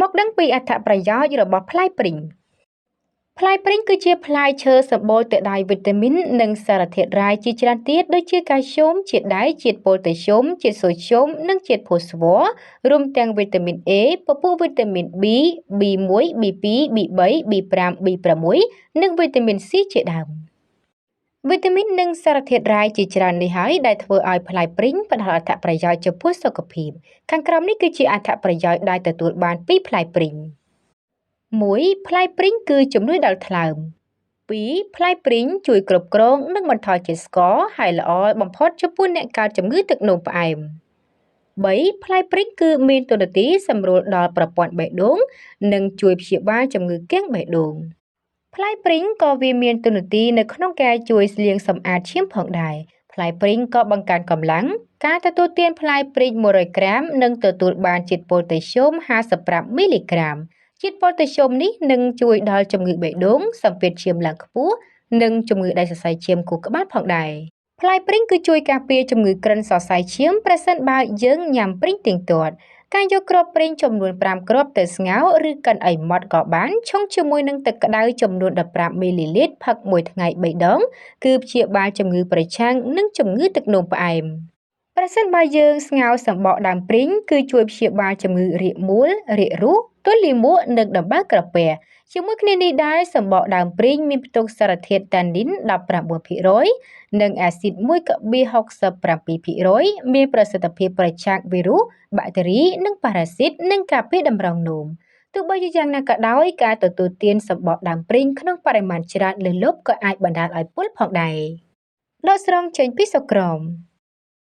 មកដឹងពីអត្ថប្រយោជន៍របស់ផ្លែព្រីងផ្លែព្រីងគឺជាផ្លែឈើសម្បូរទៅដោយវីតាមីននិងសារធាតុរ៉ែជាច្រើនទៀតដូចជាកាល់ស្យូមជាតិដែកជាតិប៉ូតាស្យូមជាតិសូដ្យូមនិងជាតិផូស្វ័ររួមទាំងវីតាមីន A ពពួកវីតាមីន B B1 B2 B3 B5 B6 និងវីតាមីន C ជាដើមវីតាមីននិងសារធាតុរ៉ែជាច្រើននេះហើយដែលធ្វើឲ្យផ្លែព្រីងផ្ដល់អត្ថប្រយោជន៍ចំពោះសុខភាពខាងក្រោមនេះគឺជាអត្ថប្រយោជន៍ដែលទទួលបានពីផ្លែព្រីង1ផ្លែព្រីងគឺជំនួយដល់ថ្លើម2ផ្លែព្រីងជួយគ្រប់គ្រងនិងបន្ថយជាតិស្ករហើយល្អបំផុតចំពោះអ្នកកើតជំងឺទឹកនោមផ្អែម3ផ្លែព្រីងគឺមានតួនាទីសម្រួលដល់ប្រព័ន្ធបេះដូងនិងជួយព្យាបាលជំងឺគាំងបេះដូងផ្លែព្រីងក៏វាមានតួនាទីនៅក្នុងការជួយលាងសម្អាតឈាមផងដែរផ្លែព្រីងក៏បង្កើនកម្លាំងការទទួលទានផ្លែព្រីង100ក្រាមនឹងទទួលបានជាតិប៉ូតាស្យូម55មីលីក្រាមជាតិប៉ូតាស្យូមនេះនឹងជួយដល់ជំងឺបេះដូងសម្ពាធឈាមឡើងខ្ពស់និងជំងឺដាច់សរសៃឈាមខួរក្បាលផងដែរផ្លែព្រីងគឺជួយការពារជំងឺក្រិនសរសៃឈាមប្រសិនបើយើងញ៉ាំព្រីងទៀងទាត់ការយកគ្រាប់ព្រីងចំនួន5គ្រាប់ទៅស្ងោរឬកិនឲ្យម៉ត់ក៏បានឆុងជាមួយនឹងទឹកក្តៅចំនួន15មីលីលីត្រផឹកមួយថ្ងៃ3ដងគឺព្យាបាលជំងឺប្រឆាំងនិងជំងឺទឹកនោមផ្អែមប្រសិនបើយើងស្ងោរសម្បកដើមព្រីងគឺជួយព្យាបាលជំងឺរាគមួលរាគរូសទល់លាមកនិងដំបៅក្រពះជាមួយគ្នានេះដែរសម្បកដើមព្រីងមានផ្ទុកសារធាតុតានីន 19% និងអាស៊ីត 1.67% មានប្រសិទ្ធភាពប្រឆាំងវីរុសបាក់តេរីនិងប៉ារ៉ាស៊ីតនិងការពារតម្រងនោមទោះបីជាយ៉ាងណាក៏ដោយការទទួលទានសម្បកដើមព្រីងក្នុងបរិមាណច្រើនលើសលប់ក៏អាចបណ្ដាលឲ្យពុលផងដែរដកស្រង់ចេញពីសុក្រម